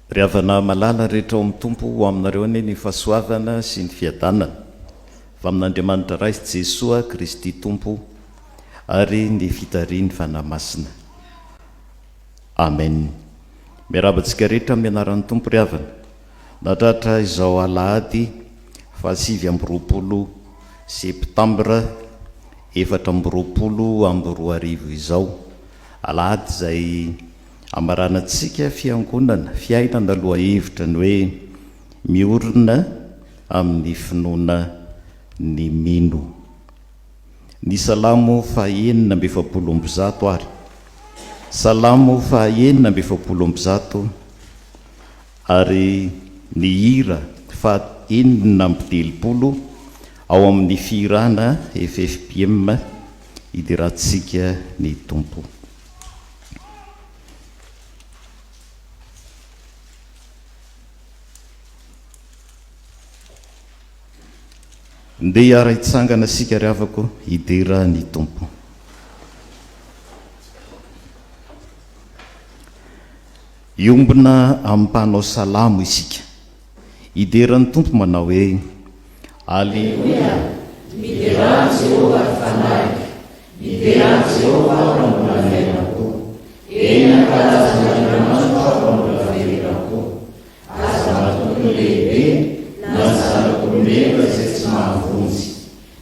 Ry havana malala rehetra ao amin'ny Tompo, ho aminareo anie ny fahasoavana sy ny fiadanana avy amin'Andriamanitra Ray sy Jesoa Kristy Tompo ary ny fitarihin'ny Fanahy Masina. Amen. Miarahaba antsika rehetra amin'ny anaran'ny Tompo ry havana. Nahatratra izao alahady faha 29 septambra 2024 izao. Alahady izay amaranantsika fiangonana, fiainana lohahevitra ny hoe miorina amin'ny finoana ny mino. Ny Salamo faha 146 ary Salamo faha 146 ary ny hira faha 36 ao amin'ny fihirana ffpm hiderantsika ny Tompo. Ndeha hiara-hitsangana isika ry havako hidera ny Tompo. Hiombona amin'ny mpanao salamo isika. Hidera ny Tompo manao hoe, Aleloia! Miderà an'i Jehovah ry fanahiko, miderà an'i Jehovah aho raha mbola velona koa. Eny, hankalaza an'Andriamanitro aho raha mbola velona koa. Aza matoky ny lehibe na ny zanak'olombelona izay tsy mahavonjy.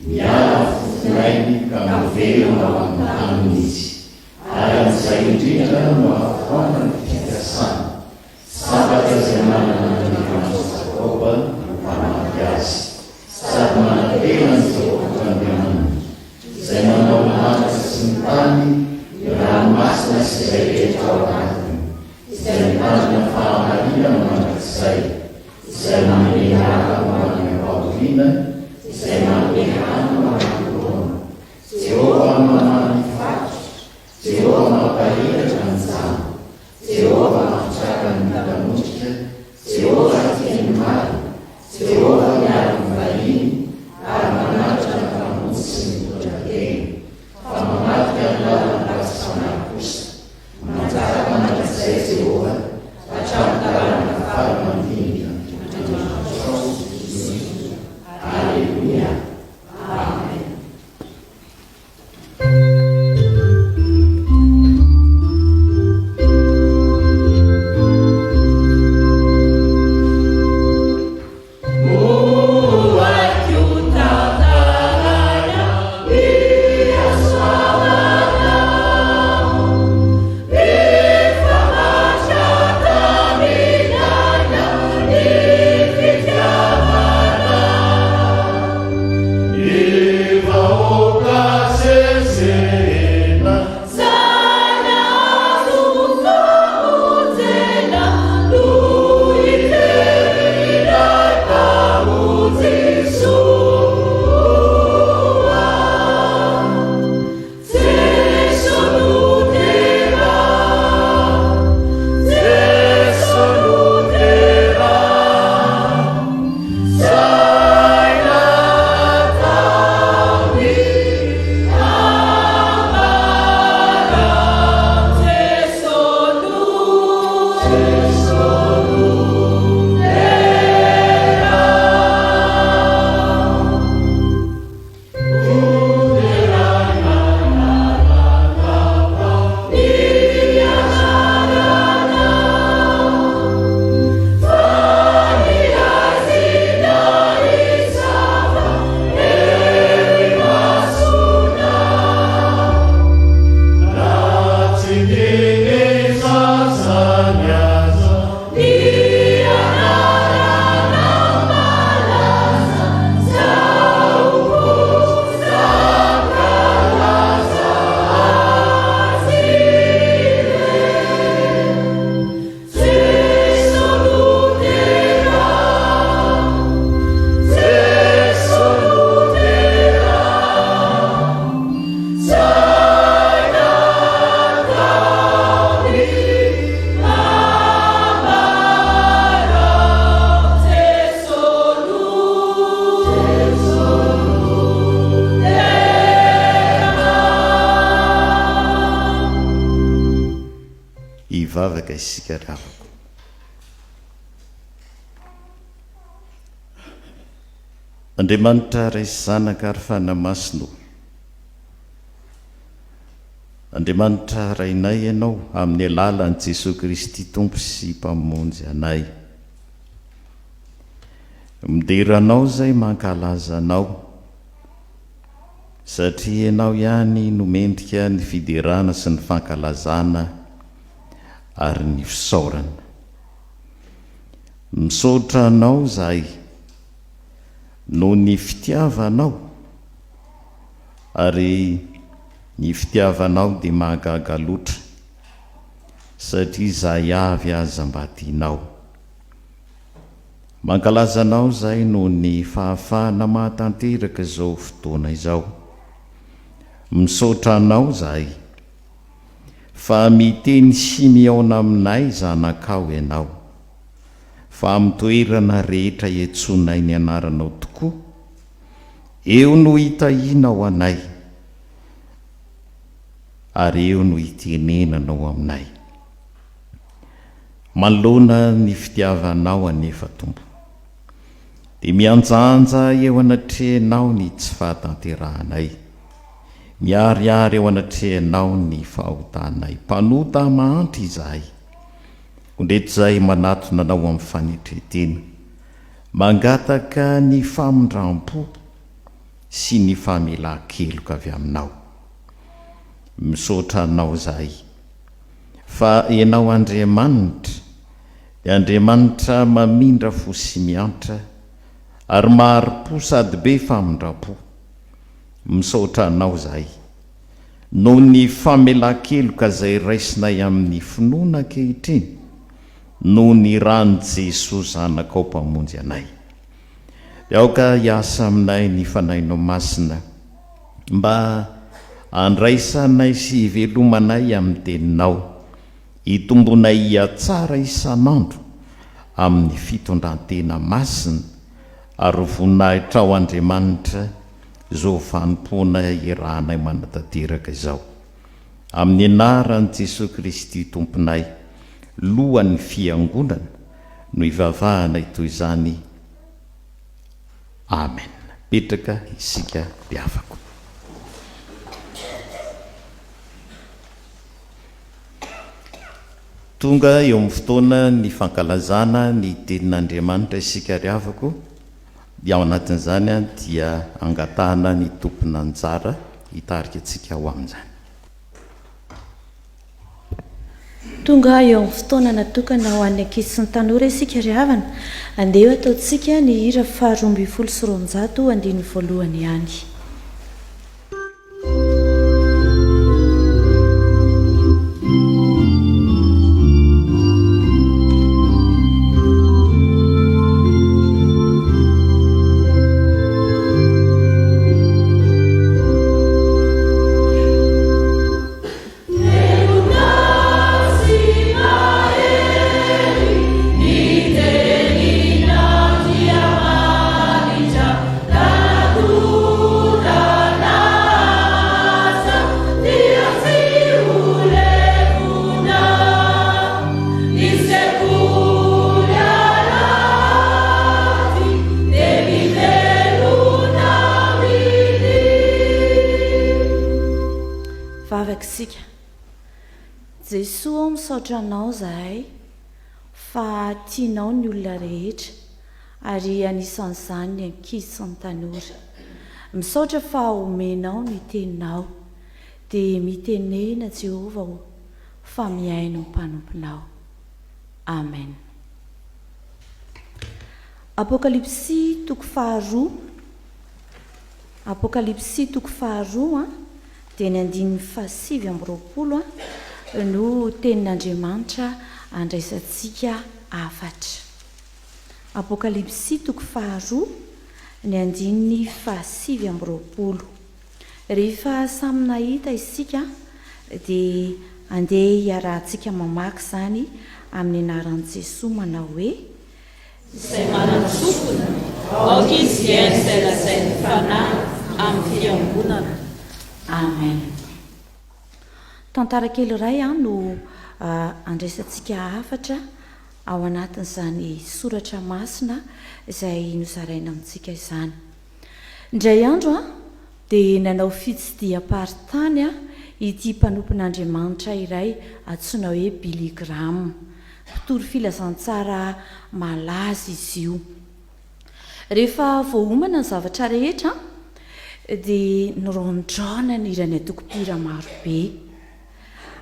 Miala ny fofonainy ka miverina ho amin'ny taniny izy. Ary amin'izay indrindra no ahafoanany ny fikasany. Sambatra izay manana an'Andriamanitra Jakoba ho mpanampy azy, sady manantena an'i Jehovah Andriamaniny, izay manao ny lanitra sy ny tany, ny ranomasina sy izay rehetra ao anatiny. Izay mitandrina ny fahamarinana mandrakizay, izay manome làlana ho an'ny ampahoriana, izay manome hanina ho an'ny noana. Jehovah mamaha ny faty, Jehovah mampahiratra ny jamba, Jehovah mampitraka ny mitanondrika, Jehovah tia ny marina, Jehovah miaro ny vahiny, ary mananatra ny mpamonjy sy ny mitondra tena, fa mamadika ny lalan'ny ratsy fanahy kosa. Manjaka mandrakizay Jehovah, hatramin'ny taranaka fara aman-dimby. Andriamanitrao izy. Aleloia. Amen. Hivavaka isika ry havako. Andriamanitra Ray sy Zanaka ary Fanahy Masina ô. Andriamanitra Rainay Ianao amin'ny alalan'i Jesoa Kristy Tompo sy Mpamonjy anay. Midera Anao izay mankalaza Anao satria Ianao ihany no mendrika ny fiderana sy ny fankalazana ary ny fisaorana. Misaotra Anao izahay. Noho ny fitiavanao, ary ny fitiavanao dia mahagaga lotra, satria izahay avy aza mba tianao. Mankalaza anao izahay noho ny fahafahana mahatanteraka izao fotoana izao. Misaotra anao izahay fa miteny sy mihaona aminay zanakao ianao. Fa amin'ny toerana rehetra iantsoanay ny anaranao tokoa, eo no hitahianao anay, ary eo no hitenenanao aminay. Manoloana ny fitiavanao anefa, Tompo, dia mihanjahanja eo anatrehanao ny tsy fahatanterahanay, miharihary eo anatrehanao ny fahotanay. Mpanota mahantra izahay. Ndreto izahay manatona anao amin'ny fanetren-tena, mangataka ny famindram-po sy ny famelan-keloka avy aminao. Misaotra anao izahay fa Ianao Andriamanitra dia Andriamanitra mamindra fo sy miantra ary mahari-po sady be famindram-po. Misaotra anao izahay. Noho ny famelan-keloka izay raisinay amin'ny finoana ankehitriny, noho ny ran'i Jesoa Zanakao Mpamonjy anay. Dia aoka hiasa aminay ny Fanahinao Masina, mba handraisanay sy hivelomanay amin'ny Teninao, hitombonay hihatsara isan'andro amin'ny fitondran-tena masina ary ho voninahitrao Andriamanitra, izao fanompoana iarahanay manatanteraka izao. Amin'ny anaran'i Jesoa Kristy Tomponay, Lohan'ny Fiangonana, no ivavahanay toy izany. Amen. Petraka isika ry havako. Tonga eo amin'ny fotoana ny fankalazana ny Tenin'Andriamanitra isika ry havako. Dia ao anatin'izany dia angatahana ny tompon'anjara hitarika antsika ho amin'izany. Tonga eo amin'ny fotoana natokana ho an'ny ankizy sy ny tanora isika ry havana. Andeha hataontsika ny hira faha 212 andininy voalohany ihany. Vavaka isika. Jesoa ô misaotra anao zahay fa tianao ny olona rehetra ary anisan'izany ny ankizy sy ny tanora. Misaotra fa omenao ny teninao. Dia mitenena Jehovah ô fa mihaino ny mpanomponao. Amen. Apokalypsy toko faharoa Apokalypsy toko faharoa dia ny andininy faha-29 no tenin'Andriamanitra andraisantsika hafatra. Apokalypsy toko faharoa, ny andininy faha-29. Rehefa samy nahita isika dia andeha hiarahantsika mamaky izany amin'ny anaran'i Jesoa manao hoe. Izay manan-tsofina, aoka izy hihaino izay lazain'ny Fanahy amin'ny fiangonana. Amen. Tantara kely iray no andraisantsika hafatra ao anatin'izany soratra masina izay nozaraina amintsika izany. Indray andro dia nanao fitsidiham-paritany ity mpanompon'Andriamanitra iray antsoina hoe Billy Graham. Mpitory filazantsara malaza izy io. Rehefa voaomana ny zavatra rehetra dia niraondraona ny hiran'ny antoko-mpihira marobe.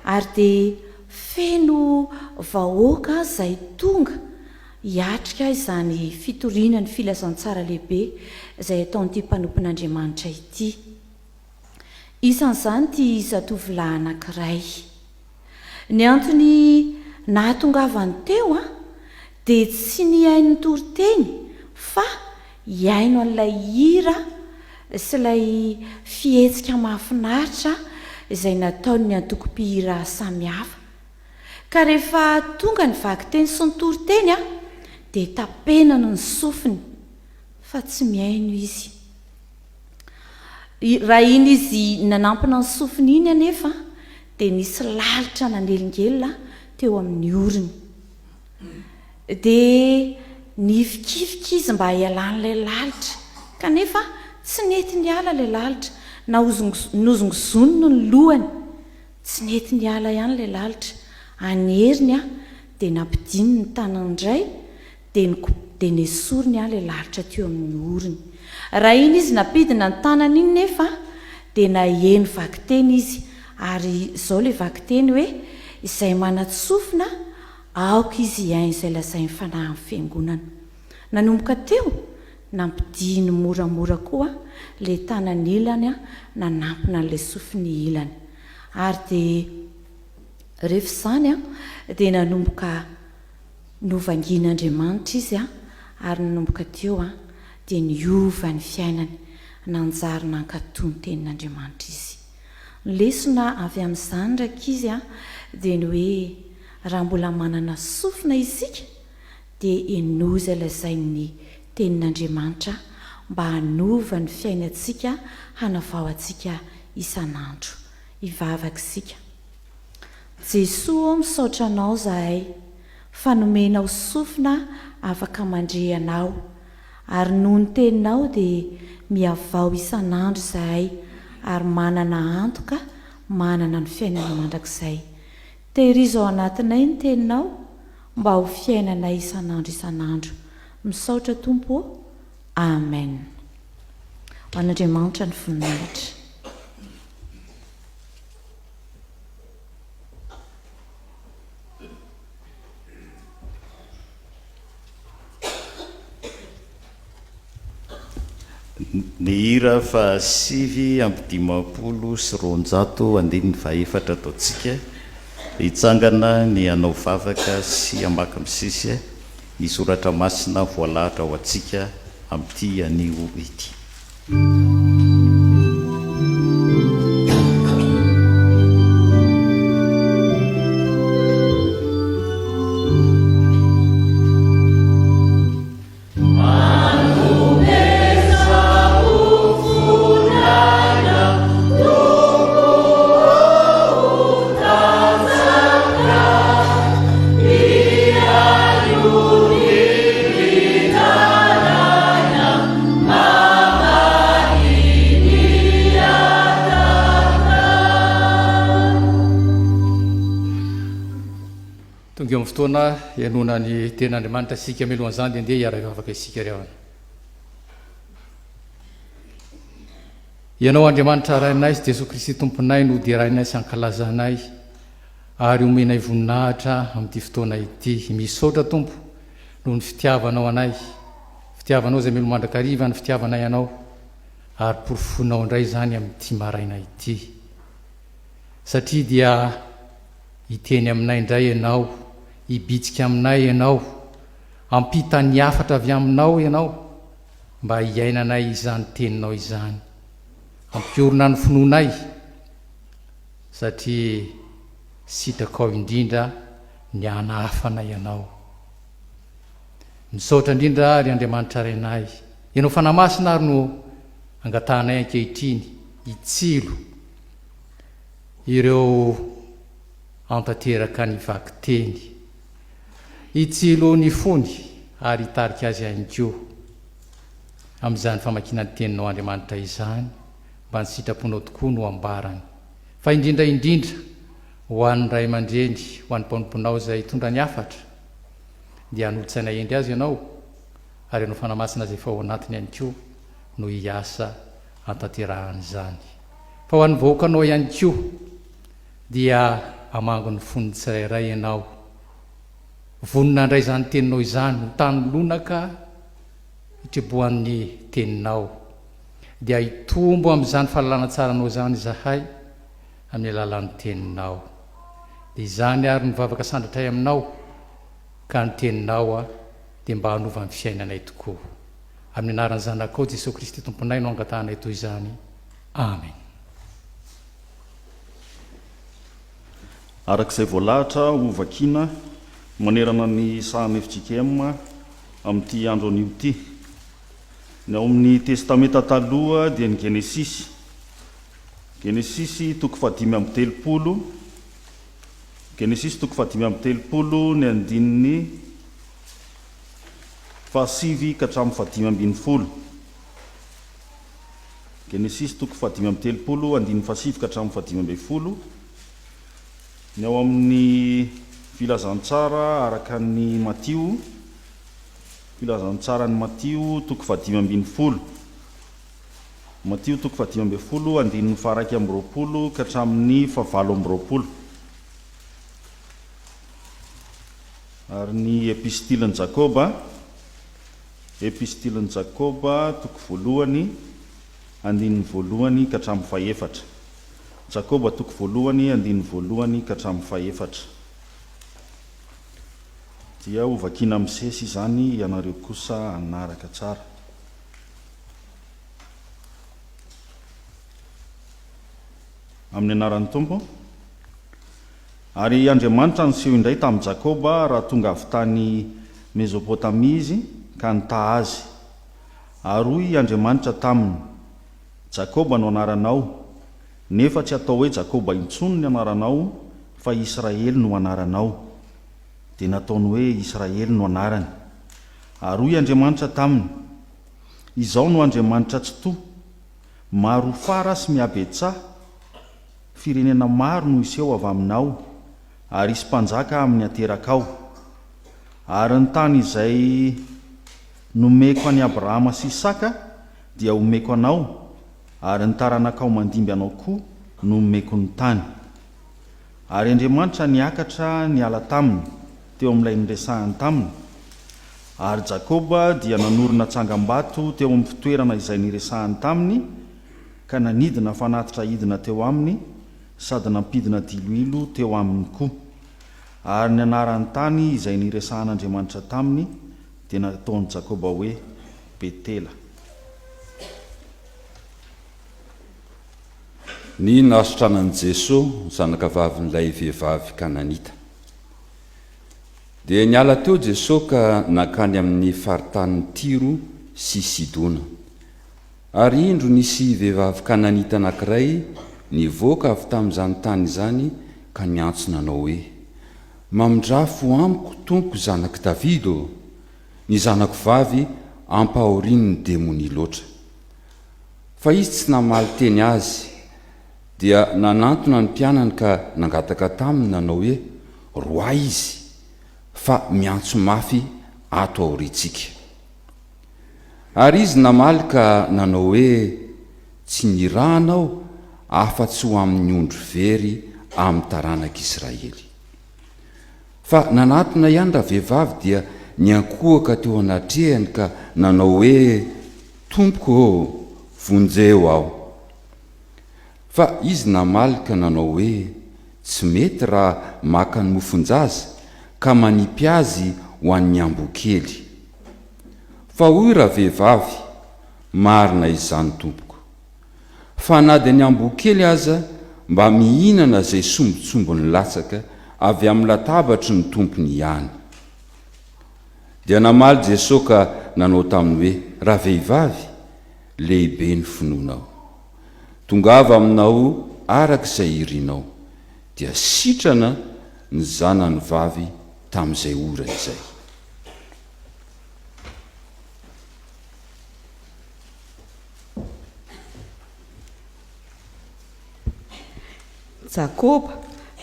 Ary dia feno vahoaka izay tonga hiatrika izany fitoriana ny filazantsara lehibe izay ataon'ity mpanompon'Andriamanitra ity. Isan'izany ity zatovolahy anankiray. Ny antony nahatongavany teo dia tsy ny hihaino ny toriteny fa hihaino an'ilay hira sy ilay fihetsika mahafinaritra izay nataon'ny antokom-pihira samihafa. Ka rehefa tonga ny vakiteny sy ny toriteny dia tapenany ny sofiny fa tsy mihaino izy. Raha iny izy nanampina ny sofiny iny anefa dia nisy lalitra nanelingelina teo amin'ny orony. Dia nihifikifika izy mba hialan'ilay lalitra kanefa tsy nety niala ilay lalitra. Nozongozoniny ny lohany. Tsy nety niala ihany ilay lalitra. Any heriny dia nampidininy ny tanany indray dia dia nesoriny ilay lalitra teo amin'ny orony. Raha iny izy nampidina ny tanany iny nefa dia naheno vakiteny izy ary izao ilay vakiteny hoe izay manan-tsofina aoka izy hihaino izay lazain'ny fanahin'ny fiangonana. Nanomboka teo, nampidiny moramora koa ilay tanany ilany nanampina an'ilay sofiny ilany. Ary dia rehefa izany dia nanomboka novangian'Andriamanitra izy ary nanomboka teo dia niova ny fiainany, nanjary nankatò ny tenin'Andriamanitra izy. Ny lesona avy amin'izany rankizy dia ny hoe raha mbola manana sofina isika dia henoy izay lazain'ny Tenin'Andriamanitra mba hanova ny fiainantsika hanavao antsika isan'andro. Hivavaka isika. Jesoa ô misaotra Anao zahay fa nomenao sofina afaka mandre Anao ary noho ny Teninao dia mihavao isan'andro izahay ary manana antoka manana ny fiainana mandrakizay. Tehirizo ao anatinay ny Teninao mba ho fiainanay isan'andro isan'andro. Misaotra Tompo ô. Amen. Ho an'Andriamanitra ny voninahitra. Ny hira faha 259 andininy faha efatra ataontsika hitsangana ny hanao vavaka sy hamaky misesy ny soratra masina voalahatra ho antsika amin'ity anio ity. Tonga eo amin'ny fotoana hihainoana ny Tenin'Andriamanitra isika. Mialohan'izany dia ndeha hiara-hivavaka isika ry havana. Ianao Andriamanitra Rainay sy Jesoa Kristy Tomponay no derainay sy ankalazanay ary omenay voninahitra amin'ity fotoana ity. Misaotra Tompo noho ny fitiavanao anay, fitiavanao izay melo mandrakariva ny fitiavanay Anao ary porofoinao indray izany amin'ity maraina ity. Satria dia Hiteny aminay indray Ianao, hibitsika aminay Ianao, hampita ny hafatra avy Aminao Ianao mba hiainanay izany Teninao izany. Hampiorina ny finoanay satria sitrakao indrindra ny hanahafanay Anao. Misaotra indrindra ry Andriamanitra Rainay. Ianao Fanahy Masina ary no angatahanay ankehitriny hitsilo. Ireo hantanteraka ny vakiteny. Hitsilo ny fony ary hitarika azy ihany koa. amin'izany famakiana ny Teninao Andriamanitra izany mba ny sitraponao tokoa no ambarany. Fa indrindra indrindra ho an'ny ray aman-dreny, ho an'ny mpanomponao izay hitondra ny hafatra, dia hanolo-tsaina hendry azy Ianao, ary Ianao Fanahy Masina izay efa ao anatiny ihany koa no hiasa hantanterahana izany. Fa ho an'ny vahoakanao ihany koa, dia hamango ny fon'ny tsirairay Ianao. Vonona handray izany teninao izany ho tany lonaka hitrebohan'ny teninao. Dia hitombo amin'izany fahalalana tsaranao izany izahay amin'ny alalan'ny teninao. Dia izany ary no vavaka sandratray aminao ka ny teninao dia mba hanova ny fiainanay tokoa. Amin'ny anaran'ny Zanakao Jesoa Kristy Tomponay no angatahanay toy izany. Amen. Araka izay voalahatra ho vakiana manerana ny sahan'ny fjkm amin'ity andro anio ity. Ny ao amin'ny Testamenta Taloha dia ny Genesisy. Genesisy toko fahadimy amby telopolo, Genesisy toko fahadimy amby telopolo ny andininy fahasivy ka hatramin'ny fahadimy ambin'ny folo. Genesisy toko fahadimy amby telopolo, andininy fahasivy ka hatramin'ny fahadimy ambin'ny folo. Ny ao amin'ny Filazantsara araka an'i Matio, Filazantsaran'i Matio toko fahadimy ambin'ny folo. Matio toko fahadimy ambin'ny folo, andininy faharaika amby roapolo ka hatramin'ny fahavalo amby roapolo. Ary ny Epistilin'i Jakoba, Epistilin'i Jakoba toko voalohany, andininy voalohany ka hatramin'ny fahefatra. Jakoba toko voalohany, andininy voalohany ka hatramin'ny fahefatra. Dia hovakina misesy izany, ianareo kosa hanaraka tsara. Amin'ny anaran'ny Tompo. Ary Andriamanitra niseho indray tamin'i Jakoba raha tonga avy tany Mezopotamia izy, ka nitaha azy. Ary hoy Andriamanitra taminy, Jakoba no anaranao, nefa tsy hatao hoe Jakoba intsony ny anaranao, fa Israely no anaranao. Dia nataony hoe Israely no anarany. Ary hoy Andriamanitra taminy, Izaho no Andriamanitra Tsitoha, maro fara sy mihabetsaha, firenena maro no hiseho avy aminao, ary hisy mpanjaka amin'ny haterakao. Ary ny tany izay nomeko an'i Abrahama sy Isaka dia homeko anao, ary ny taranakao mandimby anao koa no homeko ny tany. Ary Andriamanitra niakatra niala taminy teo amin'ilay niresahany taminy, ary Jakoba dia nanorina tsangambato teo amin'ny fitoerana izay niresahany taminy, ka nanidina fanatitra hidina teo aminy sady nampidina diloilo teo aminy koa. Ary ny anaran'ny tany izay niresahan'Andriamanitra taminy dia nataon'i Jakoba hoe Betela. Ny nahasitranan'i Jesoa zanakavavin'ilay vehivavy Kananita. Dia niala teo Jesoa ka nankany amin'ny faritanin'i Tyro sy Sidona. Ary indro nisy vehivavy Kananita anankiray nivoaka avy tamin'izany tany izany ka niantso nanao hoe, Mamindrà fo amiko, Tompoko zanak'i Davida ô! Ny zanako vavy ampahorian'ny demonia loatra. Fa izy tsy namaly teny azy. Dia nanantona ny mpianany ka nangataka taminy nanao hoe, Roahy izy, fa miantso mafy ato aoriantsika. Ary izy namaly ka nanao hoe, Tsy nirahana aho afa-tsy ho amin'ny ondry very amin'ny taranak'Israely. Fa nanatona ihany ravehivavy dia niankohoka teo anatrehany ka nanao hoe, Tompoko ô, vonjeo aho. Fa izy namaly ka nanao hoe, Tsy mety raha maka ny mofon-jaza ka manipy azy ho an'ny amboa kely. Fa hoy ravehivavy, Marina izany, tompoko. Fa na dia ny amboa kely aza mba mihinana izay sombintsombiny latsaka avy amin'ny latabatry ny tompony ihany. Dia namaly Jesoa ka nanao taminy hoe, Ravehivavy, lehibe ny finoanao. Tongava aminao araka izay irinao. Dia sitrana ny zanany vavy tamin'izay ora izay. Jakoba,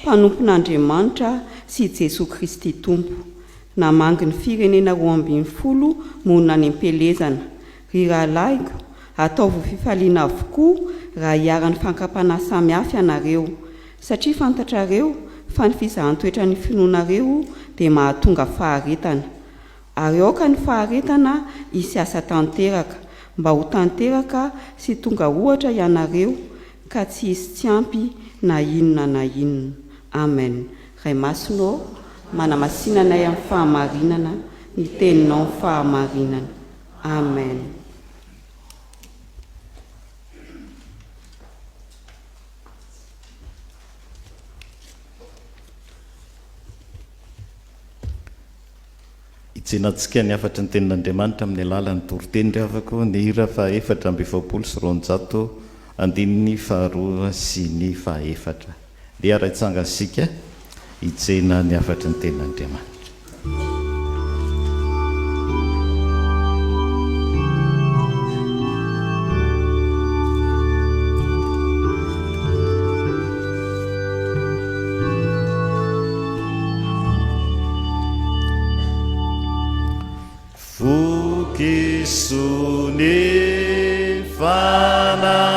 mpanompon'Andriamanitra sy Jesoa Kristy Tompo, namangy ny firenena 12 monina any am-pielezana. Ry rahalahiko, ataovy ho fifaliana avokoa raha iharan'ny fankam-panahy samihafa ianareo, satria fantatrareo fa ny fizahan-toetra ny finoanareo dia mahatonga faharetana. Ary aoka ny faharetana hisy asa tanteraka, mba ho tanteraka sy tonga ohatra ianareo, ka tsy hisy tsy ampy na inona na inona. Amen. Ray Masina ô, manamasina anay amin'ny fahamarinana, ny Teninao ny fahamarinana. Amen. Hitsenantsika ny hafatry ny Tenin'Andriamanitra amin'ny alalan'ny toriteny ry havako, ny hira faha-244, andininy faharoa sy ny fahaefatra. Ndeha ary hitsangana isika hitsena ny hafatry ny Tenin'Andriamanitra. Vokiso ny fanahina,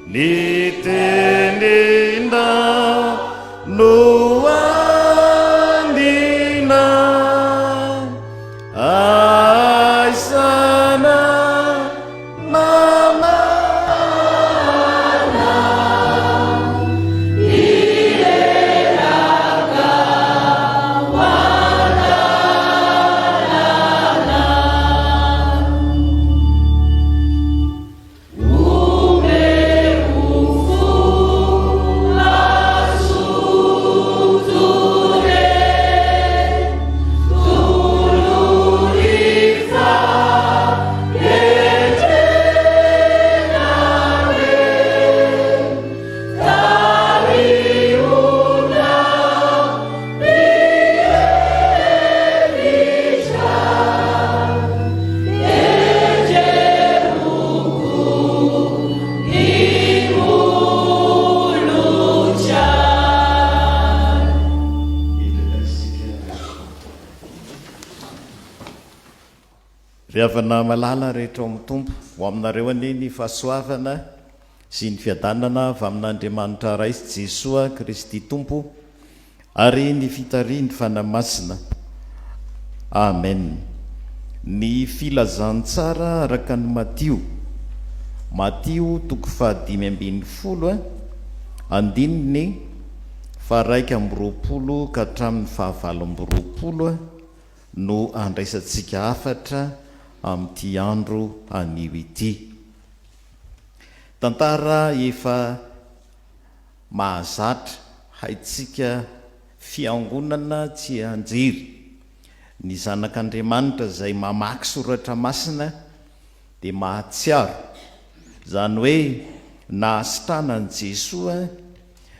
ny teninao no hanina, aizana Ry havana malala rehetra ao amin'ny Tompo, ho aminareo anie ny fahasoavana sy ny fiadanana avy amin'Andriamanitra Ray sy Jesoa Kristy Tompo ary ny fitarihin'ny Fanahy Masina. Amen. Ny Filazantsara araka an'i Matio, Matio toko faha-15 andininy faha-21 ka hatramin'ny faha-28 no andraisantsika hafatra amin'ity andro anio ity. Tantara efa mahazatra haintsika fiangonana tsianjery. Ny zanak'Andriamanitra izay mamaky soratra masina dia mahatsiaro, izany hoe nahasitrana an'i Jesoa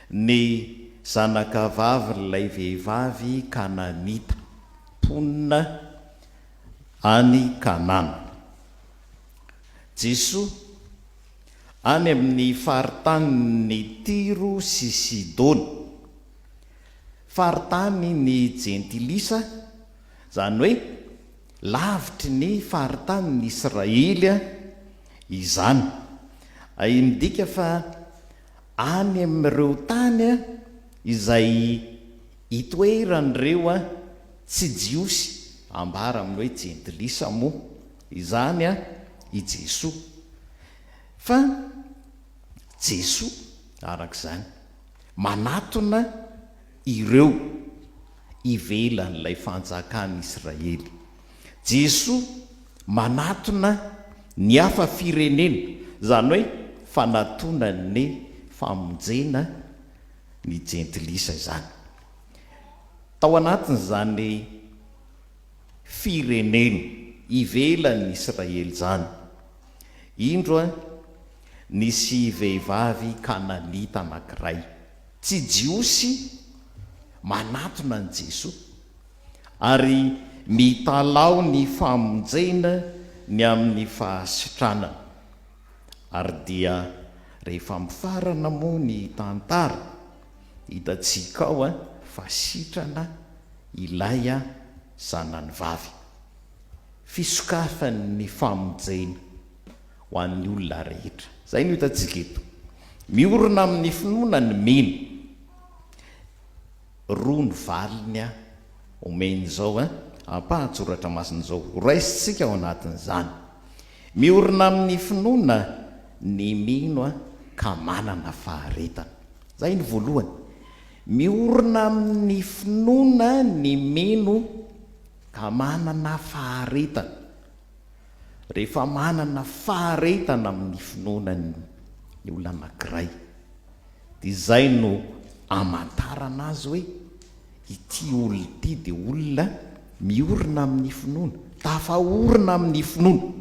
ny zanakavavin'ilay vehivavy Kananita, mponina any Kanana. Jesoa, any amin'ny faritanin'i Tyro sy Sidona. Faritany ny Jentilisa, izany hoe lavitry ny faritanin'i Israely izany. Midika fa any amin'ireo tany izay itoeran'ireo tsy Jiosy, ambara amin'ny hoe Jentilisa moa izany i Jesoa. Fa Jesoa, araka izany, manatona ireo ivelan'ilay fanjakan'i Israely. Jesoa manatona ny hafa firenena, izany hoe fanatonan'ny famonjena ny jentilisa izany. Tao anatin'izany firenena ivelan'i Israely izany, indro nisy vehivavy kananita anankiray, tsy Jiosy, manatona an'i Jesoa, ary mitalaho ny famonjena ny amin'ny fahasitranana. Ary dia. Rehefa mifarana moa ny tantara, hitantsika ao fa sitrana ilay zanany vavy. Fisokafan'ny famonjena ho an'ny olona rehetra. Izay no hitantsika eto. Miorina amin'ny finoana ny mino. Roa ny valiny omen'izao ampahan-tsoratra masina izao. Horaisintsika ao anatin'izany. Miorina amin'ny finoana ny mino ka manana faharetana. Izay ny voalohany. Miorina amin'ny finoana ny mino ka manana faharetana. Rehefa manana faharetana amin'ny finoana ny olona anankiray, dia izay no amantarana azy hoe ity olona ity dia olona miorina amin'ny finoana, tafaorina amin'ny finoana.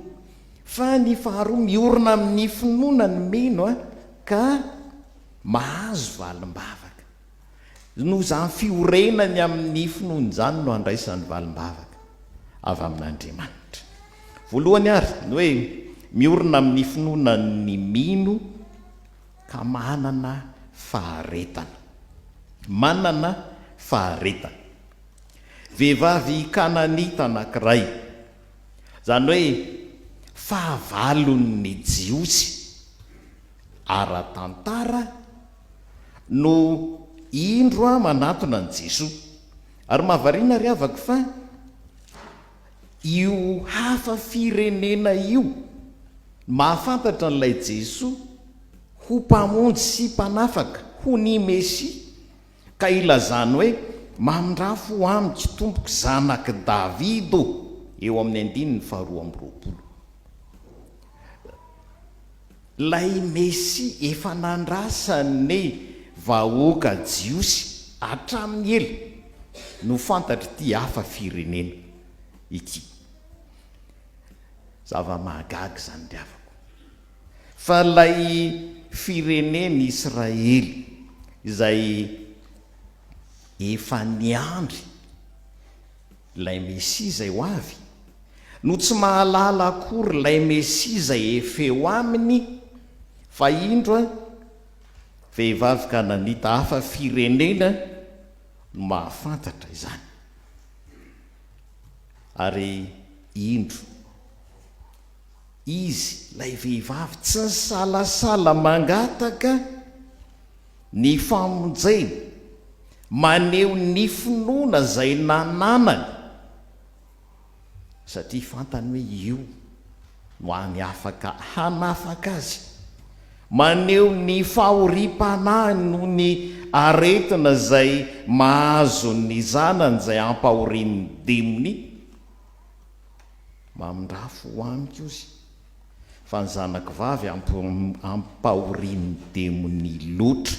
Fa ny faharoa, miorina amin'ny finoana ny mino ka mahazo valim-bavaka. Noho izany fiorenany amin'ny finoany izany no andraisany valim-bavaka avy amin'Andriamanitra. Voalohany àry, ny hoe miorina amin'ny finoana ny mino ka manana faharetana. Manana faharetana. Vehivavy kananita anankiray, izany hoe fahavalon'ny Jiosy ara-tantara, no indro aho manatona an'i Jesoa. Ary mahavariana ry havako fa io hafa firenena io mahafantatra an'ilay Jesoa ho Mpamonjy sy Mpanafaka, ho ny Mesia, ka ilazany hoe, Mamindrà fo amiko, Tompoko, Zanak'i Davida ô! eo amin'ny andininy faharoa amby 20. Ilay Mesia efa nandrasan'ny vahoaka jiosy hatramin'ny ela no fantatr'ity hafa firenena ity. Zava-mahagaga izany ry havako. Fa ilay firenen'Israely izay efa niandry Ilay Mesia izay ho avy, no tsy mahalala akory ilay Mesia izay efa eo aminy, fa indro a, vehivavy Kananita hafa firenena no mahafantatra izany. Ary indro, izy, ilay vehivavy, tsy nisalasala mangataka ny famonjena, maneho ny finoana izay nananany, satria fantany hoe io no hany afaka hanafaka azy, maneho ny fahoriam-panahiny noho ny aretina izay mahazo ny zanany izay ampahorian'ny demonia. Mamindrafo ho amiko ozy. Fa ny zanako vavy ampahorian'ny demonia loatra.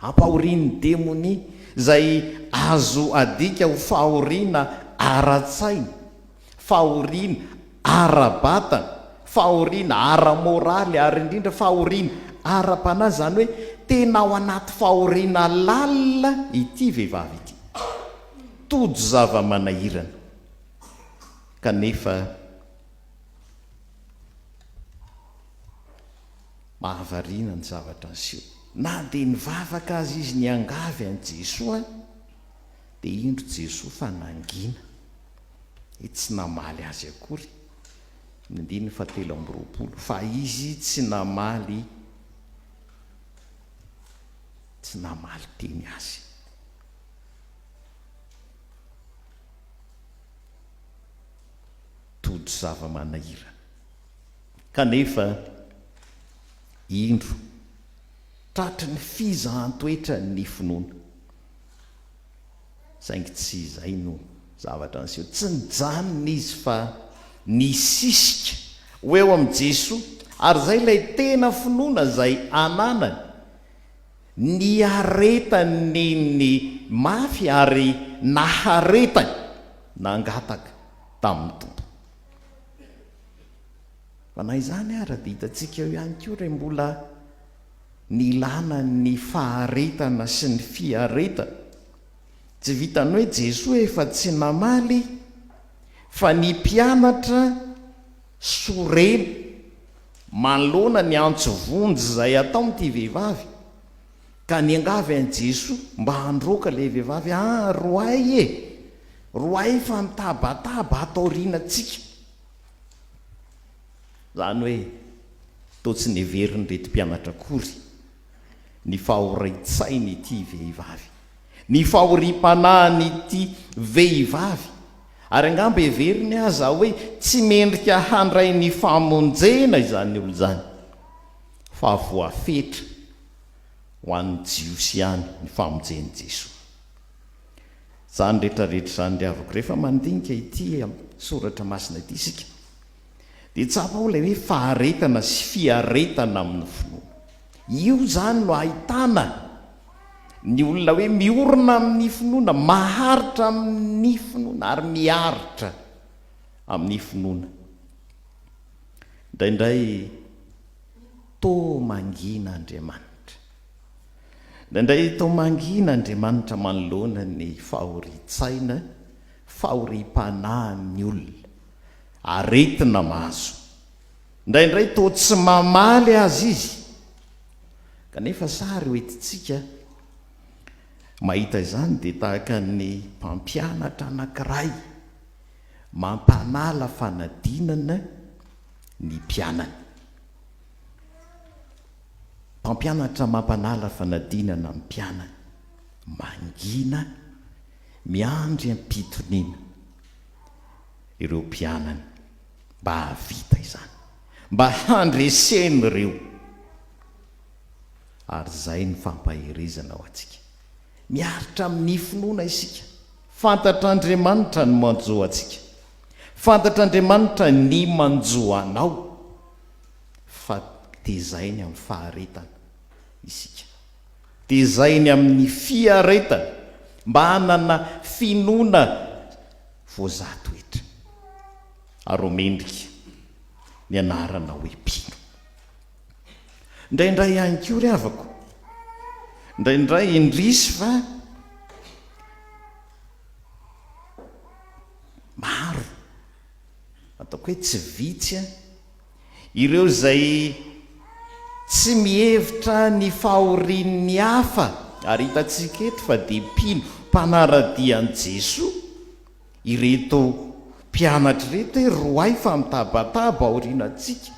Ampahorian'ny demonia, izay azo adika ho fahoriana ara-tsaina, fahoriana ara-batana, fahoriana ara-moraly ary indrindra fahoriana ara-panahy, izany hoe tena ao anaty fahoriana lalina ity vehivavy ity. Tojo zava-manahirana. Kanefa mahavariana ny zavatra niseho. Na dia nivavaka aza izy niangavy an'i Jesoa, dia indro Jesoa fa nangina, e tsy namaly azy akory, ny andininy fahatelo amby 20, fa izy tsy namaly, tsy namaly teny azy. Tojo zava-manahirana. Kanefa, indro, tratry ny fizahan-toetra ny finoana. Saingy tsy izay no zavatra niseho. Tsy nijanona izy fa nisisika ho eo amin'i Jesoa, ary izay ilay tena finoana izay ananany. Niaretany ny mafy ary naharetany nangataka tamin'ny Tompo. Fa na izany ara dia hitantsika eo ihany koa re mbola nilana ny faharetana sy ny fiaretana. Tsy vitan'ny hoe Jesoa efa tsy namaly fa ny mpianatra sorena. Manoloana ny antso vonjy izay ataon'ity vehivavy, ka niangavy an'i Jesoa mba handroaka ilay vehivavy, Ah, roahy e! Roahy fa mitabataba ato aorianantsika. Izany hoe, toa tsy neverin'ireto mpianatra akory ny fahorian-tsain'ity vehivavy, ny fahoriam-panahin'ity vehivavy, ary angamba heveriny aza hoe tsy mendrika handray ny famonjena izany olona izany, fa voafetra ho an'ny Jiosy ihany ny famonjen'i Jesoa. Izany rehetra rehetra izany ry havako, rehefa mandinika ity soratra masina ity isika, dia tsapa ao ilay hoe faharetana sy fiaretana amin'ny finoana. Io izany no ahitana ny olona hoe miorina amin'ny finoana, maharitra amin'ny finoana ary miaritra amin'ny finoana. Indraindray toa mangina Andriamanitra. Indraindray toa mangina Andriamanitra manoloana ny fahorian-tsaina, fahoriam-panahin'ny olona. Aretina mahazo. Indraindray toa tsy mamaly aza izy. Kanefa sary ho entintsika mahita izany dia tahaka ny mpampianatra anankiray mampanala fanadinana ny mpianany. Mpampianatra mampanala fanadinana ny mpianany. Mangina, miandry am-pitoniana. ireo mpianany mba hahavita izany, mba handreseny ireo. Ary izay ny fampaherezana ho antsika. Miaritra amin'ny finoana isika. Fantatr'Andriamanitra ny manjo antsika. Fantatr'Andriamanitra ny manjo anao. Fa tezainy amin'ny faharetana isika. Tezainy amin'ny fiaretana mba hanana finoana voazaha toetra ary ho mendrika ny anarana hoe mpino. Indraindray ihany koa ry havako, indraindray indrisy fa maro, ataoko hoe tsy vitsy an, ireo izay tsy mihevitra ny fahorian'ny hafa, ary hitantsika eto fa dia mpino mpanara-dia an'i Jesoa ireto mpianatra ireto hoe roay fa mitabataba aorianantsika.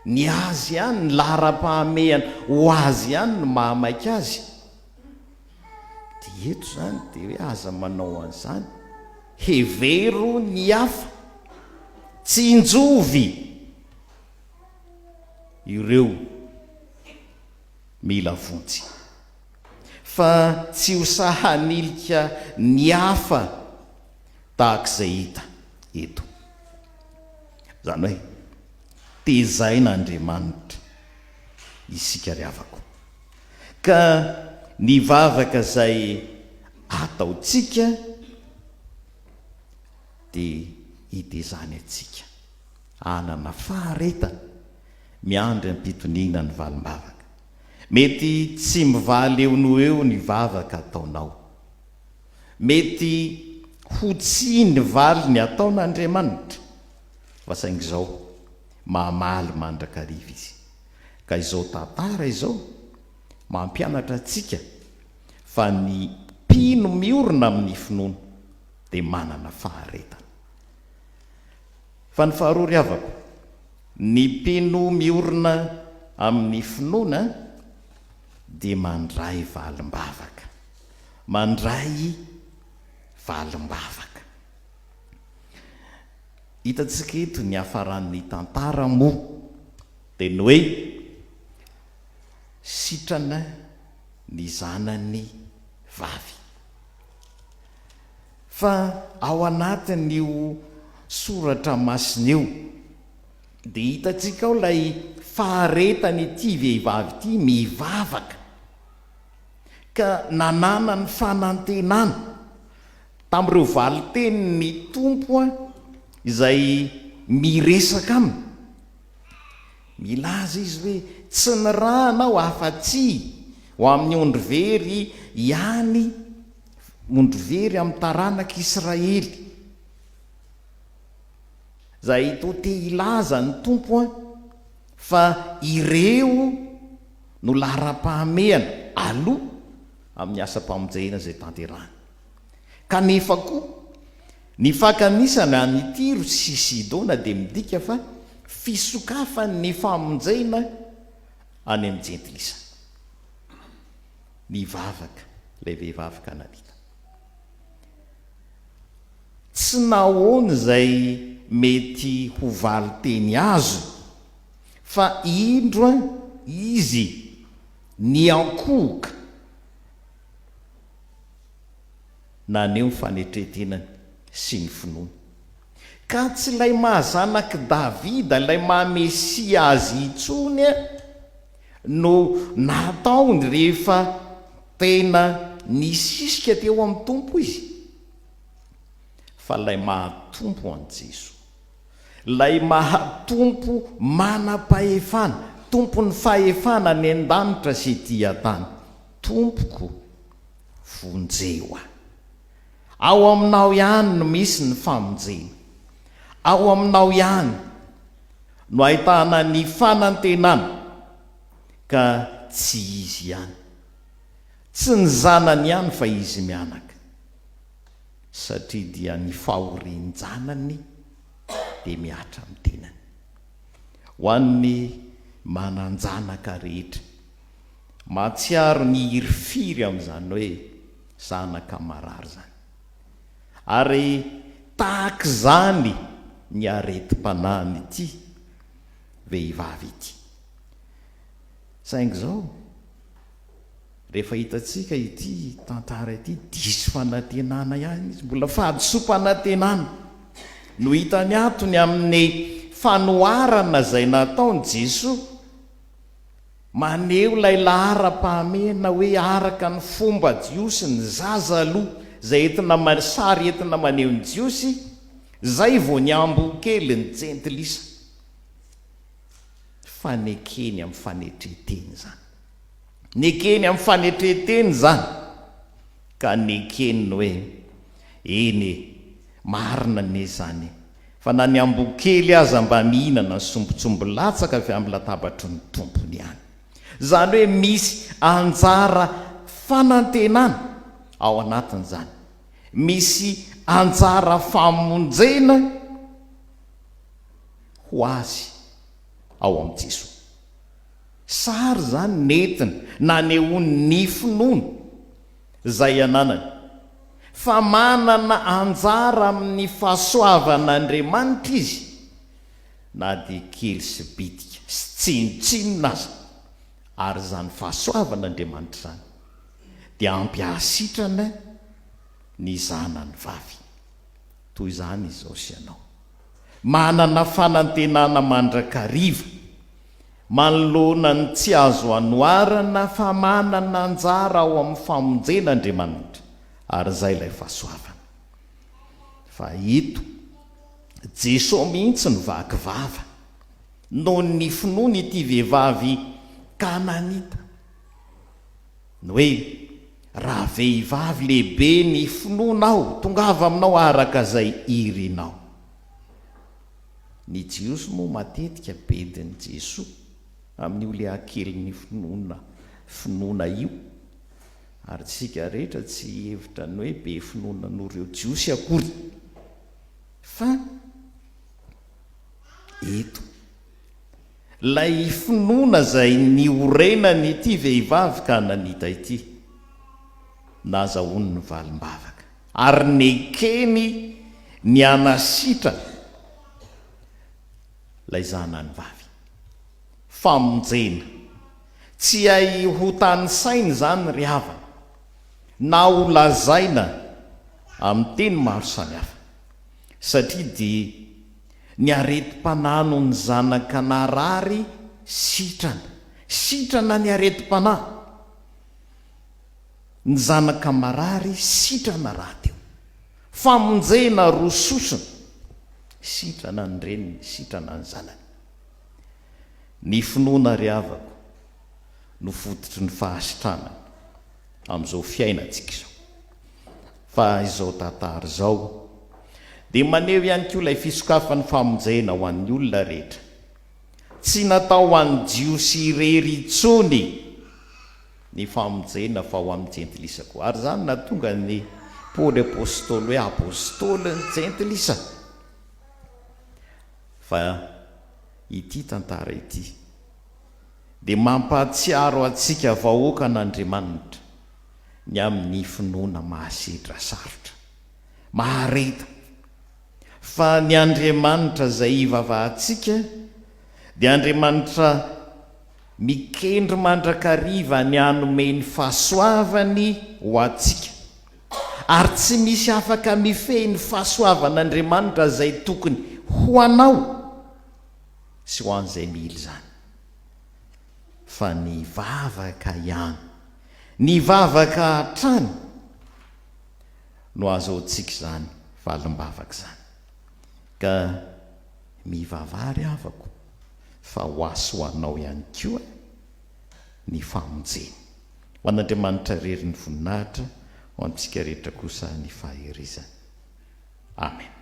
Ny azy ihany, ny laharam-pahamehana ho azy ihany no mahamaika azy. Dia eto izany dia hoe aza manao an'izany, hevero ny hafa, tsinjovy ireo mila vonjy, fa tsy ho sahy hanilika ny hafa tahaka izay hita eto. Izany hoe tezain'Andriamanitra isika ry havako. Ka ny vavaka izay ataontsika dia hitezany antsika hanana faharetana miandry am-pitoniana ny valim-bavaka. Mety tsy mivaly eo noho eo ny vavaka ataonao. Mety ho tsia ny valiny ataon'Andriamanitra, fa saingy izao, mamaly mandrakariva Izy. Ka izao tantara izao mampianatra antsika fa ny mpino miorina amin'ny finoana dia manana faharetana. Fa ny faharoa ry havako, ny mpino miorina amin'ny finoana dia mandray valim-bavaka. Mandray valim-bavaka. Hitantsika eto ny hafaran'ny tantara moa dia ny hoe sitrana ny zanany vavy. Fa ao anatin'io soratra masina io dia hitantsika ao ilay faharetan'ity vehivavy ity mivavaka ka nananany fanantenana Tamin'ireo valin-tenin'ny Tompo izay miresaka aminy, milaza Izy hoe, Tsy nirahana aho afa-tsy ho amin'ny ondry very ihany, ondry very amin'ny taranak'Israely. Izay toa te hilaza ny Tompo. Fa ireo no laharam-pahamehana aloha amin'ny asam-pamonjena izay tanterahiny. Kanefa koa, ny fankanisana an'i Tyro sy Sidona dia midika fa fisokafan'ny famonjena any amin'ny Jentilisa. Nivavaka ilay vehivavy Kananita. Tsy nahoany izay mety ho valin-teny azony, fa indro izy niankohoka naneho ny fanetren-tenany sy ny finoany. Ka tsy ilay maha zanak'i Davida, ilay maha Mesia azy intsony no nataony rehefa tena nisisika teo amin'ny Tompo izy, fa ilay maha Tompo an'i Jesoa. Ilay maha Tompo manam-pahefana, Tompon'ny fahefana any an-danitra sy ety an-tany. Tompoko, vonjeo aho. Ao aminao ihany no misy ny famonjena. Ao aminao ihany no ahitana ny fanantenana, ka tsy izy ihany. Tsy ny zanany ihany fa izy mianaka. Satria dia ny fahorian-janany dia mihatra amin'ny tenany. Ho an'ny manan-janaka rehetra, mahatsiaro ny hirifiry amin'izany hoe zanaka marary izany. Ary tahaka izany ny aretim-panahin'ity vehivavy ity. Saingy izao, rehefa hitantsika ity tantara ity, diso fanantenana ihany izy, mbola fahadisoam-panantenana no hitany ato ny amin'ny fanoharana izay nataon'i Jesoa, maneho ilay laharam-pahamehana hoe araka ny fomba jiosy ny zaza aloha izay entina sary entina maneho ny jiosy, izay vao ny ambohokely ny jentilisa. Fanekeny amin'ny fanetren-tena izany. Nekeny amin'ny fanetren-tena izany, ka nekeny ny hoe, Eny e, marina anie izany e, fa na ny amboa kely aza mba mihinana ny sombitsomby latsaka avy amin'ny latabatry ny tompony ihany. Izany hoe misy anjara fanantenana ao anatin'izany, misy anjara famonjena ho azy ao amin'i Jesoa. Sary izany nentiny nanehoany ny finoana izay ananany, fa manana anjara amin'ny fahasoavan'Andriamanitra izy na dia kely sy bitika sy tsinontsinona aza, ary izany fahasoavan'Andriamanitra izany dia ampy hahasitrana ny zanany vavy. Toy izany izao sy ianao. Manana fanantenana mandrakariva manoloana ny tsy azo anoharana fa manana anjara ao amin'ny famonjena Andriamanitra, ary izay ilay fahasoavana. Fa eto, Jesoa mihitsy no vaky vava noho ny finoany ity vehivavy Kananita. Ny hoe, Raha vehivavy lehibe ny finoanao, tongava aminao araka izay irinao. Ny Jiosy moa matetika bedin'i Jesoa amin'io le hakelin'ny finoana finoana io, ary tsika rehetra tsy hihevitra ny hoe be finoana noho ireo Jiosy akory. Fa eto. Ilay finoana izay niorenan'ity vehivavy Kananita ity, nazahoany ny valim-bavaka, ary nekeny ny hanasitrana ilay zanany vavy. Famonjena. Tsy hay hotanisaina izany ry havana, na holazaina amin'ny teny maro samihafa, satria dia Ny aretim-panahy noho ny zanaka narary sitrana. Sitrana ny aretim-panahy. Ny zanaka marary sitrana rahateo. Famonjena roa sosona. Sitrana ny reniny, sitrana ny zanany. Ny finoana ry havako no fototry ny fahasitranana amin'izao fiainantsika izao. Fa izao tantara izao dia maneho ihany koa ilay fisokafan'ny famonjena ho an'ny olona rehetra. Tsy natao ho an'ny Jiosy irery intsony ny famonjena fa ho amin'ny Jentilisa koa. Ary izany nahatonga an'i Paoly Apostoly hoe Apostolin'ny Jentilisa. Fa ity tantara ity dia mampahatsiaro antsika vahoakan'Andriamanitra ny amin'ny finoana mahasedra sarotra. Mahareta. Fa ny Andriamanitra izay ivavahantsika dia Andriamanitra mikendry mandrakariva ny hanome ny fahasoavany ho antsika. Ary tsy misy afaka mifehy ny fahasoavan'Andriamanitra izay tokony ho anao sy ho an'izay mila izany. Fa ny vavaka ihany, ny vavaka hatrany no ahazoantsika izany valim-bavaka izany. Ka mivavaha ry havako fa ho ahy sy ho anao ihany koa ny famonjeny. Ho an'Andriamanitra irery ny voninahitra, ho antsika rehetra kosa ny faherezany. Amen.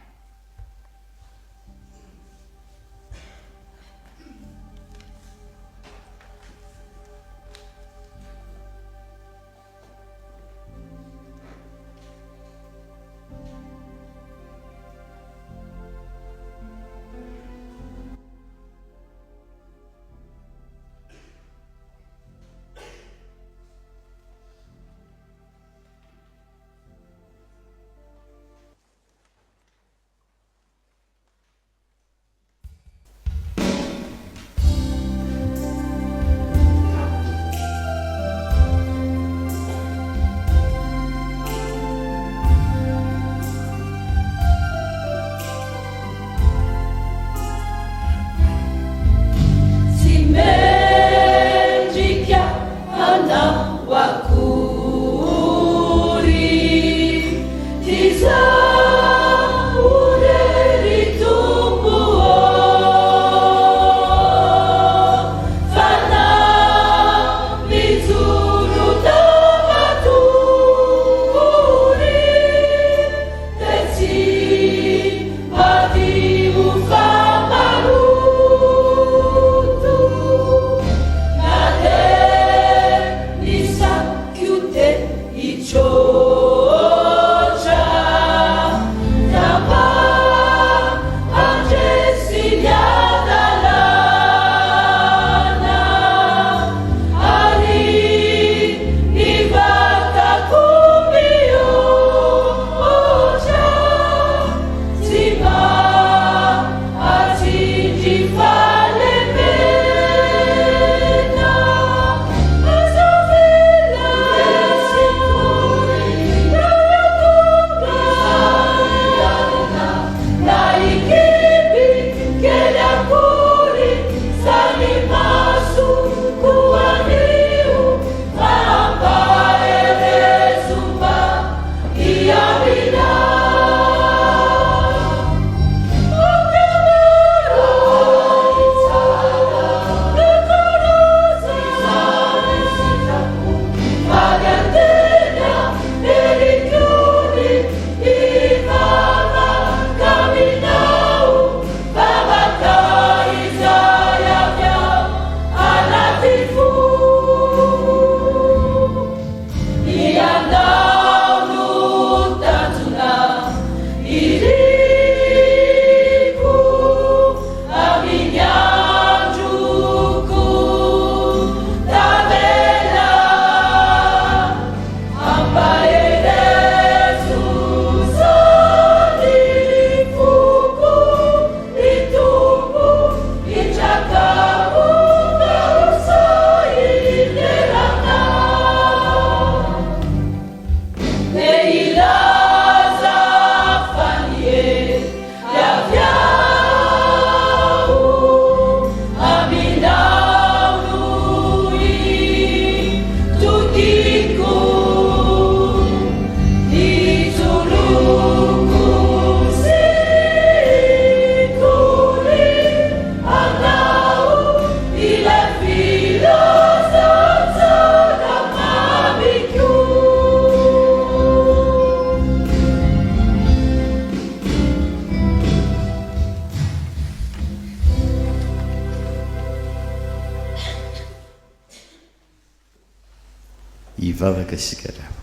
Hivavaka isika ry havana.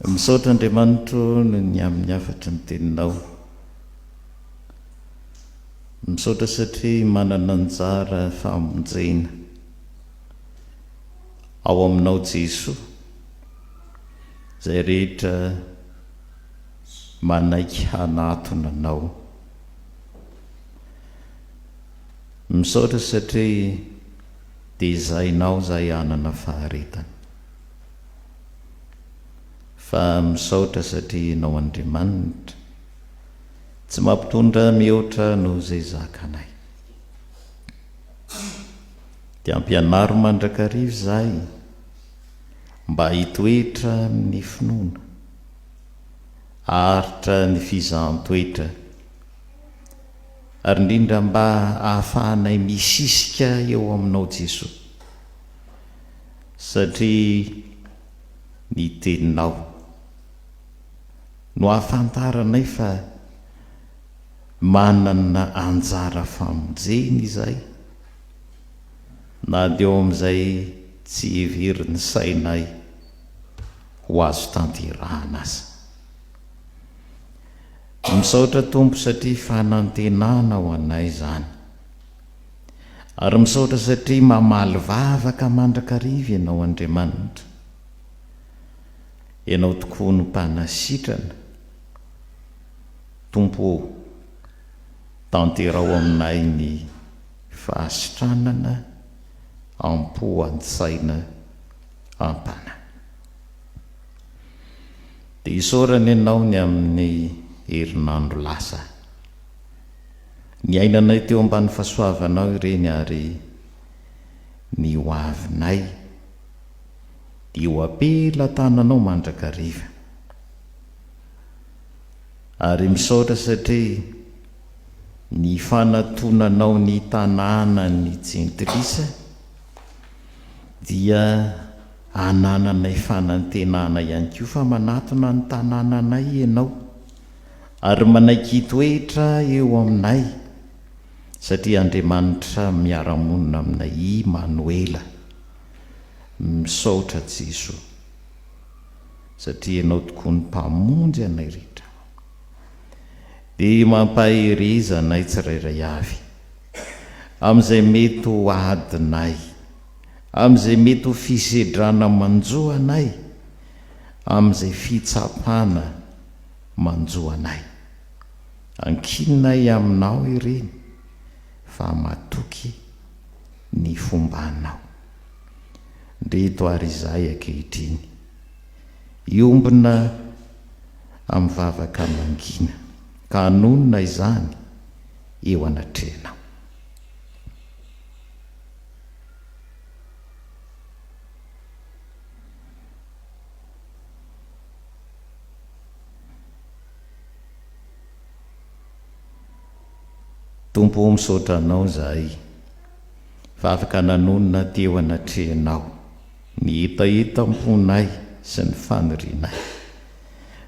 Misaotra Andriamanitro noho ny amin'ny hafatry ny teninao. Misaotra satria manana anjara famonjena ao aminao Jesoa izay rehetra manaiky hanatona anao. Misaotra satria tezainao izahay hanana faharetana. Fa misaotra satria ianao Andriamanitra tsy mampitondra mihoatra noho izay zakanay. Dia ampianaro mandrakariva izahay mba hitoetra amin'ny finoana, haharitra ny fizahan-toetra, ary indrindra mba hahafahanay misisika eo aminao Jesoa, satria ny teninao no ahafantaranay fa manana anjara famonjena izahay na dia eo amin'izay tsy heverin'ny sainay ho azo tanterahana aza. Misaotra Tompo satria fanantenana ho anay izany. Ary misaotra satria mamaly vavaka mandrakariva Ianao Andriamanitra. Ianao tokoa no mpanasitrana. Tompo ô, tanteraho aminay ny fahasitranana am-po an-tsaina am-panahy. Dia isaorana Ianao ny amin'ny herinandro lasa. Niainanay teo ambany fahasoavanao ireny ary ny ho avinay dia eo am-pelatananao mandrakariva. Ary misaotra satria ny fanatonanao ny tanànan'ny jentilisa dia anananay fanantenana ihany koa fa manatona ny tanànanay ianao ary manaiky hitoetra eo aminay satria Andriamanitra miara-monina aminay Imanoela. Misaotra Jesoa satria ianao tokoa ny Mpamonjy anay rehetra. Dia mampahereza anay tsirairay avy amin'izay mety ho adinay, amin'izay mety ho fisedrana manjo anay, amin'izay fitsapana manjo anay. Ankininay aminao ireny fa matoky ny fombanao. Ndreto ary izahay ankehitriny, hiombona amin'ny vavaka mangina, ka hanonona izany eo anatrehanao. Tompo o misaotra Anao izahay fa afaka nanonona teo anatrehanao ny hetahetam-ponay sy ny fanirianay.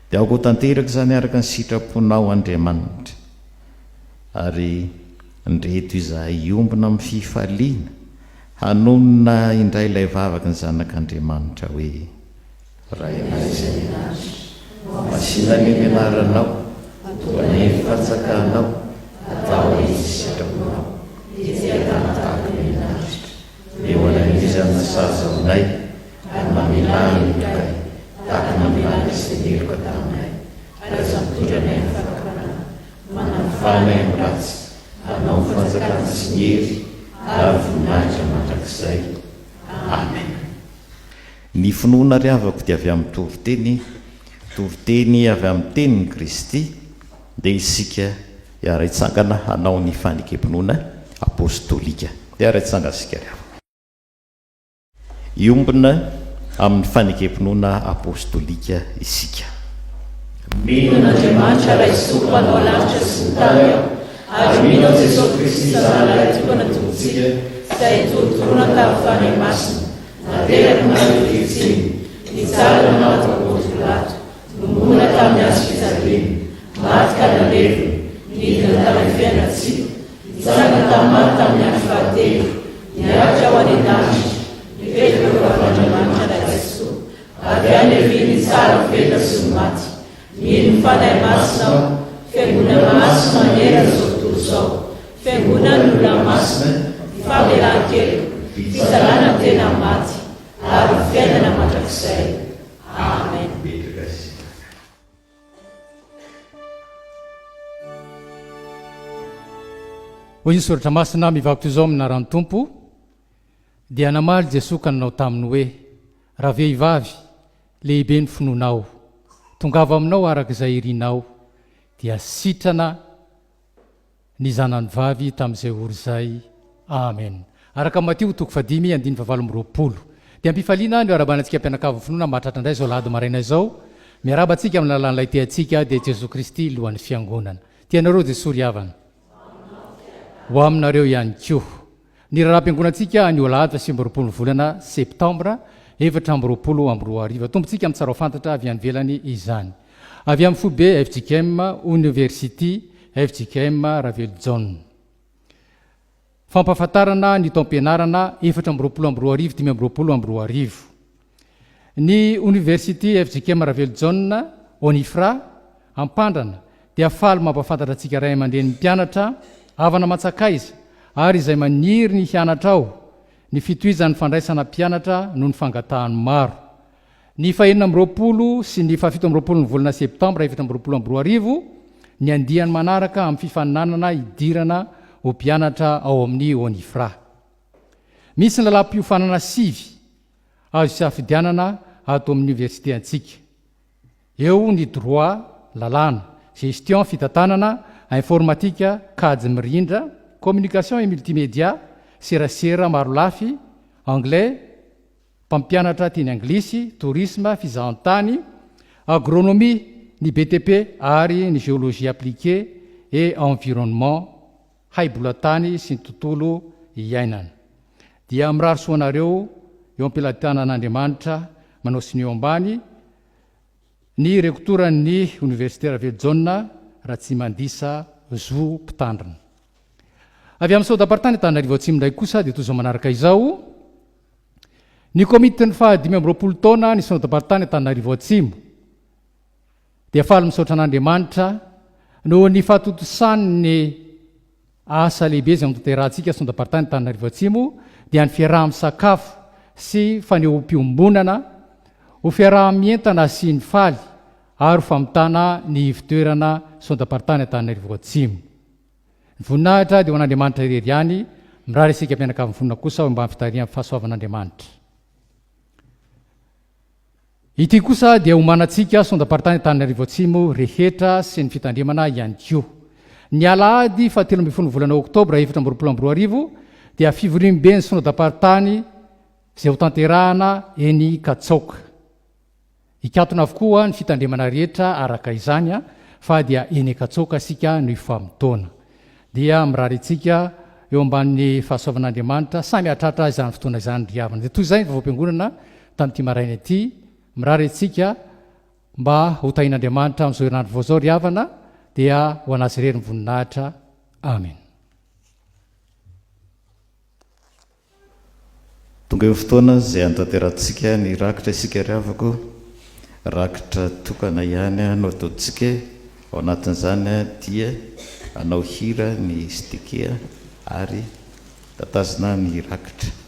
Dia aoka ho tanteraka izany araka ny sitraponao Andriamanitra. Ary ndreto izahay hiombona amin'ny fifaliana hanonona indray ilay vavaky ny Zanak'Andriamanitra hoe. Rainay izay any an-danitra, Masina anie ny anaranao, Tonga anie ny fanjakanao, Atao anie ny sitraponao, ety an-tany tahaka ny any an-danitra. Eo anankizy amin'ny sazy aminay, ary mamelà ny helokay, tahaka ny namelanay izay meloka taminay, ary aza mitondra anay amin'ny fakam-panahy, Manafaha anay amin'ny ratsy, Anao ny fanjakana sy ny hery ary voninahitra mandrakizay. Amen. Ny finoana ry havako dia avy amin'ny toriteny, toriteny avy amin'ny tenin'i Kristy, dia isika hiara-hitsangana hanao ny fanekem-pinoana apostolika. Hiara-hitsangana isika ry havana. Hiombona amin'ny fanekem-pinoana apostolika isika. Mino an'Andriamanitra Ray sy Tompo Mpanao lanitra sy ny tany aho, ary mino an'i Jesoa Kristy Zanany Lahitokana Tompontsika, izay nitorontorona tamin'ny Fanahy Masina, nateraky Maria Virjiny, nijaly nanao tao Ponto Pilato, nomonoina tamin'ny hazo fijaliana, maty ka nalevina, nidina tany amin'ny fiainan-tsy hita, nitsangana tamin'ny maty tamin'ny andro fahatelo. Niakatra ho any an-danitra, nipetraka eo ankavan'Andriamanitra Ray Tsitoha, avy any havia nitsara ny velona sy ny maty. Mino ny Fanahy Masina aho, Fiangonana masina manerana izao tontolo izao, Fiangonan'ny olona masina, ny famelan-keloka, fitsanganana ny tena maty, ary ny fiainana mandrakizay. Amen. Hoy ny Soratra Masina, Mivaky toy izao amin'ny anaran'ny Tompo, Dia namaly Jesoa ka nanao taminy hoe, Ravehivavy, lehibe ny finoanao, tongava aminao araka izay irinao. Dia sitrana ny zanany vavy tamin'izay ora izay. Amen. Araka Matio toko fahadimy andininy fahavalo amby 20. Dia am-pifaliana no iarahabana antsika mpianakavin'ny finoana mahatratra indray izao alahady maraina izao. Miarahaba antsika amin'ny alalan'ilay tia antsika dia Jesoa Kristy Lohan'ny Fiangonana. Tianareo Jesoa ry havana. Ho aminareo ihany koa. Ny raharaham-piangonantsika anio alahady faha 29 ny volana septambra 2024. Tompontsika amin'ny tsara ho fantatra avy any ivelany izany. Avy amin'ny foibe fjkm Oniversity fjkm Ravelojaona. Fampahafantarana ny taom-pianarana 2024 2025. Ny Oniversity fjkm Ravelojaona, Onifra, Ampandrana, dia faly mampahafantatra antsika ray aman-drenin'ny mpianatra, havana aman-tsakaiza ary izay maniry ny hianatra ao, ny fitohizan'ny fandraisana mpianatra noho ny fangatahan'ny maro. Ny fahenina amby 20 sy ny fahafito amby 20 ny volana septambra 2024 ny andiany manaraka amin'ny fifaninanana hidirana ho mpianatra ao amin'ny Onifra. Misy ny lalam-piofanana sivy azo isafidianana ato amin'ny oniversite antsika. Eo ny droit, lalàna, gestion, fitantanana, informatika, kajy mirindra, communication et multimédia, serasera marolafy, anglais, mpampianatra teny anglisy, tourisme, fizahantany, agronomie, ny BTP ary ny géologie appliquée et environnement, haibolatany sy ny tontolo iainana. Dia mirary soa anareo eo am-pelatanan'Andriamanitra manao sonia eo ambany ny Rektoran'ny Oniversite Ravelojaona Ratsimandisa Zo Mpitandrina. Avy amin'ny Saodamparitany Antananarivo Atsimo indray kosa dia toy izao manaraka izao, Ny komitin'ny faha 25 taona ny Synodamparitany Antananarivo Atsimo dia faly misaotra an'Andriamanitra noho ny fahatontosany ny asa lehibe izay notanterahantsika Synodamparitany Antananarivo Atsimo dia ny fiaraha-misakafo sy fanehoam-piombonana ho fiaraha-mientana sy ny faly ary ho famitana ny ivotoerana Synodamparitany Antananarivo Atsimo. Ny voninahitra dia ho an'Andriamanitra irery ihany, mirary isika mpianakavy mivonona kosa ho ambany fitarihan'ny fahasoavan'Andriamanitra. Ity kosa dia omanantsika sondam-paritany Antananarivo Atsimo rehetra sy ny fitandremana ihany koa. Ny alahady faha 13 volana oktobra 2024 dia fivoriamben'ny synodam-paritany izay hotanterahana eny Katsaoka. Hikatona avokoa ny fitandremana rehetra araka izany fa dia eny Ankatsoaka isika no hifamotoana. Dia mirary antsika eo ambanin'ny fahasoavan'Andriamanitra samy hahatratra izany fotoana izany ry havana. Dia toy izay ny vaovaom-piangonana tamin'ity maraina ity. Mirary antsika mba ho tahian'Andriamanitra amin'izao herinandro vao izao ry havana dia ho an'Azy irery ny voninahitra. Amen. Tonga eo fotoana izay hanatanterahantsika ny rakitra isika ry havako, rakitra tokana ihany no ataontsika, ao anatin'izany dia hanao hira ny stikea ary tatazina ny rakitra.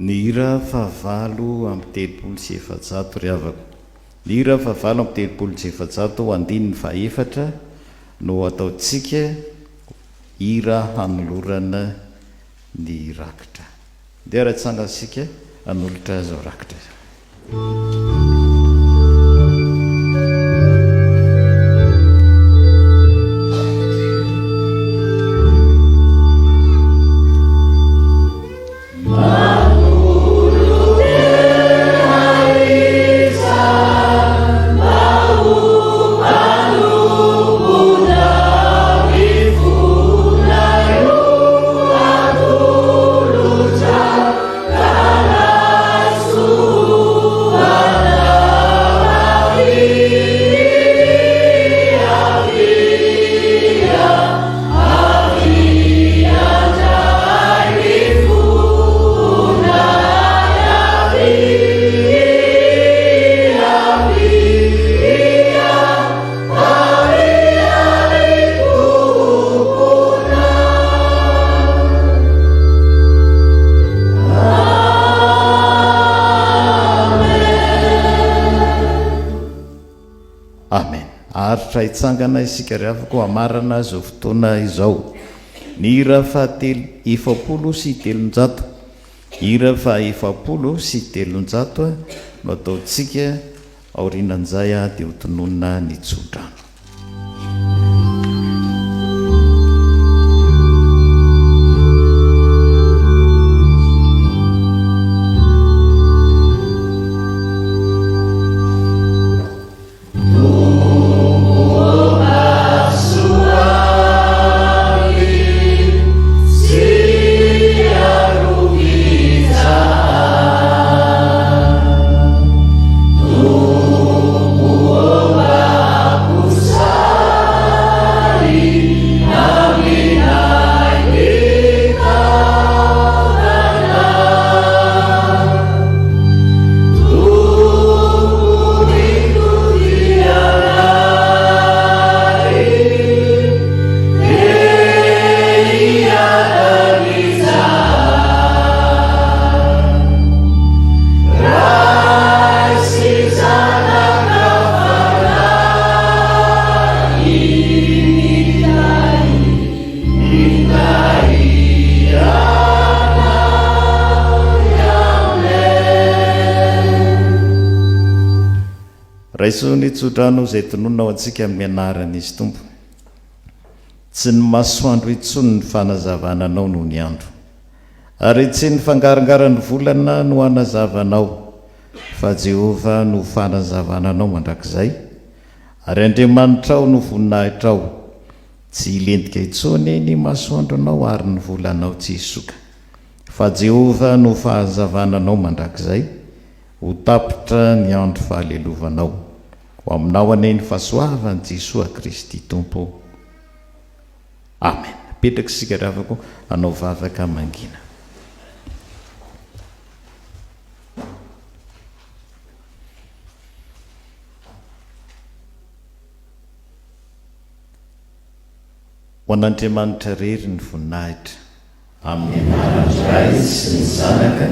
Ny hira fahavalo 433 ry havako. Ny hira fahavalo 433 andininy fahaefatra no ataontsika hira hanolorana ny rakitra. Ndeha ary atsangana isika hanolotra izao rakitra izao. Amen. Haharitra hitsangana isika ry havako hamarana izao fotoana izao. Ny hira fahatelo 340. Hira faha 340 no ataontsika aorianan'izay dia ho tononina ny tsodrano. Raiso ny tsodrano izay tononina ho antsika amin'ny anaran'Izy Tompo. Tsy ny masoandro intsony ny fanazavana anao noho ny andro. Ary tsy ny fangarongaran'ny volana no hanazava anao, fa Jehovah no fanazavana anao mandrakizay, ary Andriamanitrao no voninahitrao. Tsy hilentika intsony ny masoandronao ary ny volanao tsy hisoka. Fa Jehovah no fahazavana anao mandrakizay, ho tapitra ny andro fahalelovanao. Ho aminao anie ny fahasoavan'i Jesoa Kristy Tompo. Amen. Apetraka isika ry havako hanao vavaka mangina. Ho an'Andriamanitra irery ny voninahitra. Amin'ny anaran'ny Ray sy ny Zanaka.